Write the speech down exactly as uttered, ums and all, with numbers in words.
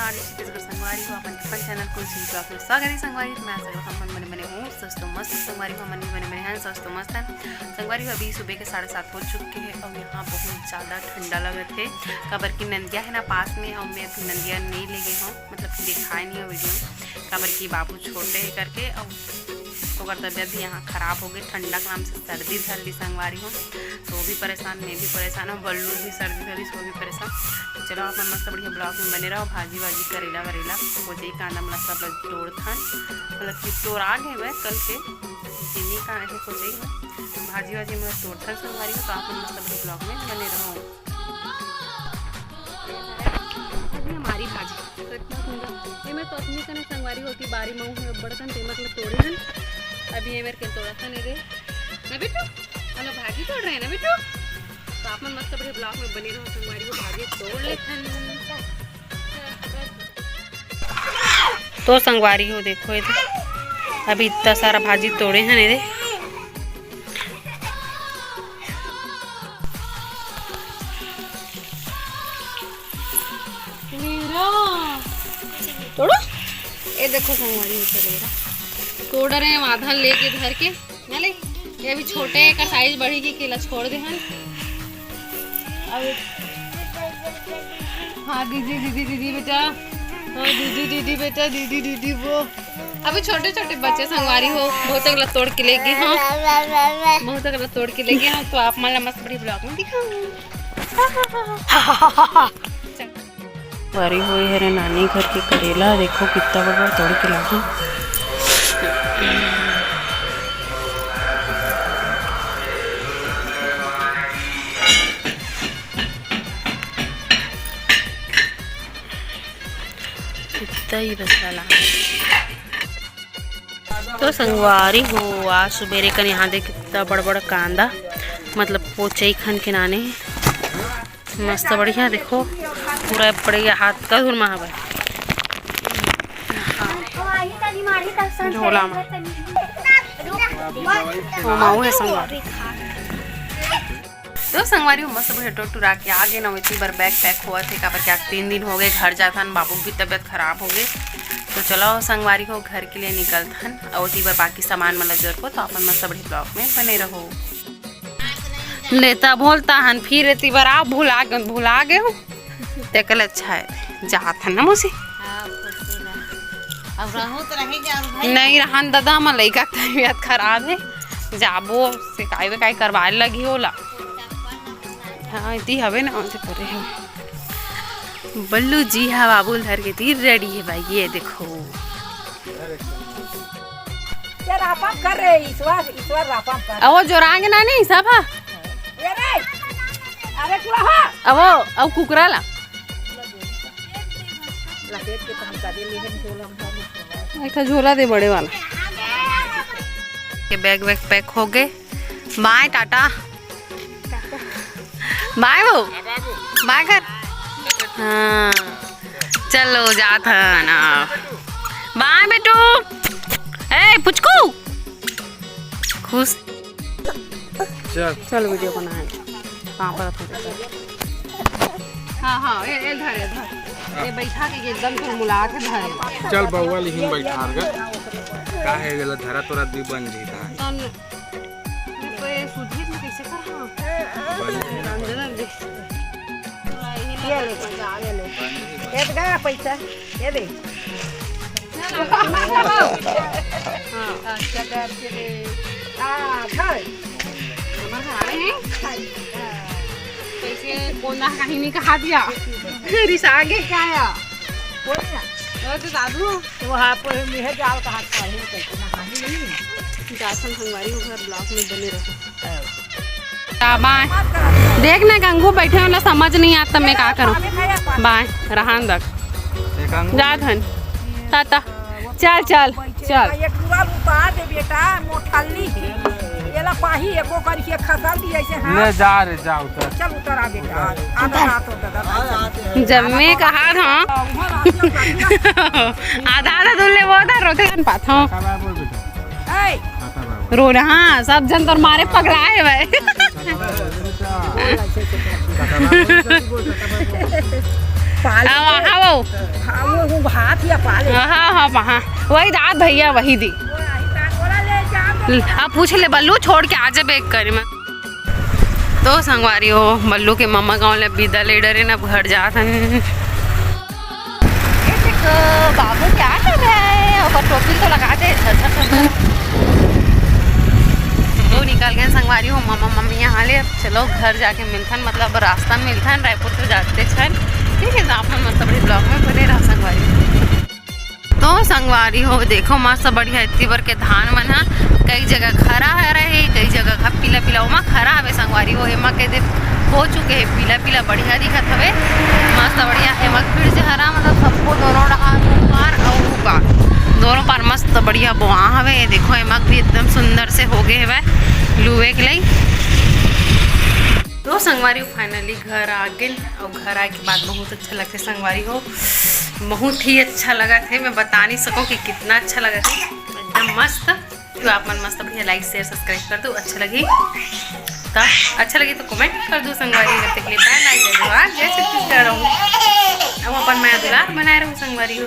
नमस्कार, छत्तीसगढ़ संगवारी हो, अपन अपन चैनल कुलसी ब्लॉग में स्वागत है। संगवारी, मैं आशा करत हूँ अपन बने बने हो, स्वस्थ मस्त। संगवारी हो, हमन भी बने बने हैं, स्वस्थ मस्त हैं। संगवारी हो, अभी सुबह के साढ़े सात हो चुके हैं और यहाँ बहुत ज़्यादा ठंडा लगत है, काबर कि नंदिया है ना पास में, और मैं अभी नंदिया नहीं ले गए हूँ, मतलब कि दिखाए नहीं हो वीडियो में, काबर कि बाबू छोटे है करके। और ओकर तबीयत भी यहाँ खराब हो गई, ठंडा के नाम से सर्दी धर ली संगवारी हो। तो वो भी परेशान, मैं भी परेशान हूँ, बल्लू भी सर्दी धर ली, वो भी परेशान। तो चलो, अपन मस्त बढ़िया ब्लॉग में बने रहो। भाजी वाजी, करेला वरेला, कोचई कांदा, मतलब सब लोग तोड़थन, मतलब कि तोड़ आ गए हुए कल के, जिन्नी का है कोचई में, भाजी वाजी मतलब तोड़थन संगवारी हो। तो अपन मस्त बढ़िया ब्लॉग में बने रहो। अभी हमारी भाजी तो इतना सुंदर, ये मैं तो अपनी कने संगवारी होती बारी में हूँ, बड़कन ते मतलब तोड़े हन। अभी ये मेरे के तोड़ा था नहीं रे ना बेटू, हम लोग भाजी तोड़ रहे हैं ना बेटू। तो आप मन मस्त बढ़िया ब्लॉग में बने रहो, संगवारी हो, भाजी तोड़ लेथन। तो संगवारी हो, देखो ये तो अभी इतना सारा भाजी तोड़े हैं रे। तोड़ो, ये देखो संगवारी हो, तोड़ रहे हैं आधा लेके धर के। ना ले, ये अभी छोटे, एकर साइज बढ़ी कि केला छोड़ दे हन। अब हाँ दीदी, दीदी, दीदी बेटा, हाँ दीदी, दीदी बेटा, दीदी, दीदी वो। अभी छोटे छोटे बच्चे संगवारी हो, बहुत अगला तोड़ के ले गए हो, बहुत अगला तोड़ के ले गए हो। तो आप मन ला मस्त बड़ी ब्लॉग में दिखाऊंगी। बारी होए हरे नानी घर के करेला, देखो कितना बड़ा तोड़ के लागे। कितना ही बस लागे। तो संगवारी हो, आज सुबेरे कन यहाँ देख कितना बड़ बड़ कांदा, मतलब पोचई खन के नाने हे। मस्त बढ़िया, देखो पूरा बढ़िया हाथ का धुन मा हवय। झोला मा। ओ माऊ हे संगवारी। तो संगवारी हो मस्त बढ़िया टोटुरा के आगे ना, इतनी बार बैग पैक होवत हे, काबर के आज तीन दिन हो गए घर जाथन, बाबू की तबीयत खराब हो गई। तो चलो संगवारी हो घर के लिए निकलथन, और इतनी बार बाकी सामान मतलब जरूरत हो, तो अपन मस्त बढ़िया ब्लॉग में बने रहो। लेता बोलता हन, फिर इतनी बार आप भुला गए, भुला गए हो। तेकल अच्छा है, जात है ना मौसी। हाँ, खुशी रहा। अब रहू तो रही जा, अब भाई। नहीं रहन दादा, हम लइका के तबीयत खराब है, जाबो सिकाई विकाई करवाए लगी होला। हाँ, इतनी हवे ना, उनसे परे है। बल्लू जी हा बाबू धर के तीर रेडी है भाई, ये देखो। ये रापा कर रहे, ईश्वर, ईश्वर रापा कर। अवो जोरांगे ना नहीं सब हा। ये रे, अरे पूरा हा। अवो, अब कुकरा ला। लपेट के तुम कदे ले हम झोला में डाल दो। एक झोला दे बड़े वाला। के बैग वैग पैक हो गए। बाय टाटा। बाय वो। बाय कर। हाँ। चलो जात है ना। बाय बेटू। ए पुचकू। खुश। चल। चल वीडियो बनाए। कहाँ पर था? हाँ, हाँ, ए, ए, धर, ए, धर। ए, बैठा के एकदम कुल मुला के धर। चल बउआ लिहिन बैठार गा। का है गेला धरा तोरा दी बन जी था। तन, मैं तो ये सुधी में कैसे कर हाँ? बन जी। रंजन दे। ये ले, ये ले। ये तो गया पैसा। ये दे। हाँ। अच्छा, बैठ के दे। हाँ, धर। हमारे आ रहे हैं। कैसे कोंदा कहीं नहीं कहा दिया। रिसा आगे क्या आया? बोल ना। वो तो दादू। तो वहाँ पर हम यह जाल का हाथ पाए हैं, कैसे नहाने नहीं। जासन संगवारी हो घर ब्लॉग में बने रहो। बाय। देख ना गंगू बैठे वाला समझ नहीं आता, मैं का करूँ। बाय, रहान दक। जात हन। टाटा। चल, चल, चल। ये टूरा उतार दे बेटा, मोठल्ली के। ये ला पाही एको करके खसल दी ऐसे हाथ। ले जा रे, जा उतर। चल उतर आ बेटा। आधा हाथ हो दादा। जब मैं कहा था। आधा आधा दुल्ले वो था, रोते कन पात हूँ। ए, रोना, हाँ, सब जन तोर मारे पगलाए भाई। अब हाँ, वो हाँ, वो, वो भात या पाले। हाँ, हाँ, हाँ, वही दात भैया, वही दी। आप पूछ ले बल्लू, छोड़ के आ जाबे एक करी में। तो संगवारी हो, बल्लू के मम्मा गाँव ले बिदा ले डरे न, अब घर जात हन। ये देख, बाबू क्या कर रहा है? ओकर टोपी तो लगा दे, अच्छा, अच्छा, अच्छा। तो निकल गए संगवारी हो, मम्मा मम्मी यहाँ ले। अब चलो घर जाके मिलथन, मतलब रास्ता में मिलथन, रायपुर तो जाते छन। ठीक है, तो आप मन मस्त बड़ी ब्लॉग में बने रहो संगवारी। तो संगवारी हो, देखो मस्त बढ़िया इतनी बर के धान मन ह, कई जगह खरा हरा हे, कई जगह का पीला पीला, ओमा खरा हवे संगवारी हो, एमा के दे हो चुके हे पीला पीला, बढ़िया दिखत हवे, मस्त बढ़िया हे। एमा फिर से हरा, मतलब सबको दोनों डहार, ऊ पार अउ ऊ पार, दोनों पार मस्त बढ़िया बोआ हवे। ये देखो एमा भी एकदम सुंदर से हो गए हवे लुए के लई। तो संगवारी हो, finally घर आ गेन, अउ घर आए के बाद बहुत अच्छा लगथे संगवारी हो, बहुत ही अच्छा लगत हे। मैं बता नहीं सकूँ कि कितना अच्छा लगत हे, एकदम मस्त। तो आप मन मस्त बढ़िया like share subscribe कर दो, अच्छा लगी तो, अच्छा लगी तो comment कर दो संगवारी हो। तब तक के लिए bye bye, जय जोहार, जय छत्तीसगढ़। अब अपन मया दुलार बनाए रहो संगवारी हो।